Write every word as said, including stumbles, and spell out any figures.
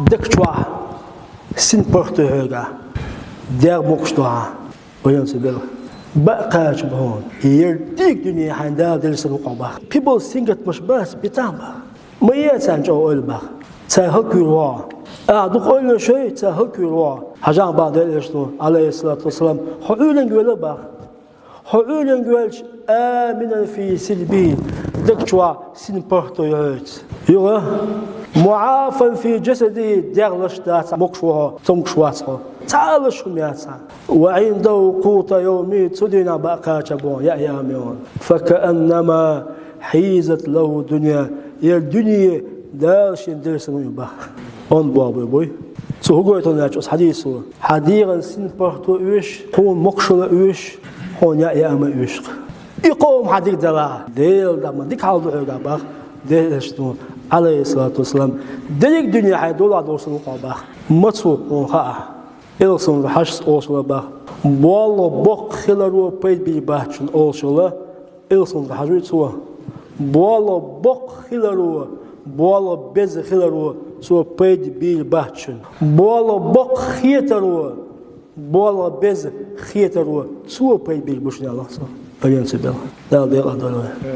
Даг чохь син паргӀато йо хьоьга, дегӀ могуш ду хьан, вайна ца белла. Бакъ кхача бу хьуна. Ер дерриг дуьне хьайна Дала делла санна ву-кх хьо бах. Кхин болу сингаттамаш бац, битахь бах. Ма е царна чӀогӀа ойла бах. Цара хӀаллаквийр ву хьо. Ахьа дукха ойла йо шуй, цара хӀаллаквийр ву хьо. Хьажахьа бах Делан Элчано, Ӏалайхиссалату вассалам, хьо Ӏуьйранга вела бах. Хьо Ӏуьйранга ваьлча, аминан фи сирбихи, даг чохь син паргӀато йо хьоьца. Юха, муӀафан фи жасадихи, дегӀ лаш дац, могуш ву хьо, цомгуш вац хьо. Цхьа а лаш хӀума яц хьан. Ва Ӏиндаху къута йовмихи, цу дийнахь бакъ кхача бу хьуна, яа яа ма йо хьуна. Факааннама хьизат лаху дунья, ер дуьне Дала шена делла санна ву бах. Онда боху буй. Цо хӀун гойту хьуна аьлча оцу хьадисо? Хьан дегӀан син паргӀато оьшу, хьуна могушалла оьшу, хьуна яа яа ма оьшу-кх. И кхо хӀума хьан дика делахь, Делан дуьхьа ма дика хьал ду хьоьга бах, Делан Элчано, Ӏалайхиссалату вассалам. Дерриг дуьне хьайн долахь долуш санна ву-кх хьо бах. Маца ву хьуна хаахь? Элсанга хьажа олуш хилла бах. Болла боккха хиларо пайда бийр бац шуна олуш хилла. Элсанга хьажуй цо. Болла боккха хиларо, болла беза хиларо цо пайда бийр бац шуна. Болла боккха хетаро, болла беза хетаро цо пайда бийр бу шуна, аьлла цо. Вайна ца белла. Дала декъал дойла вай.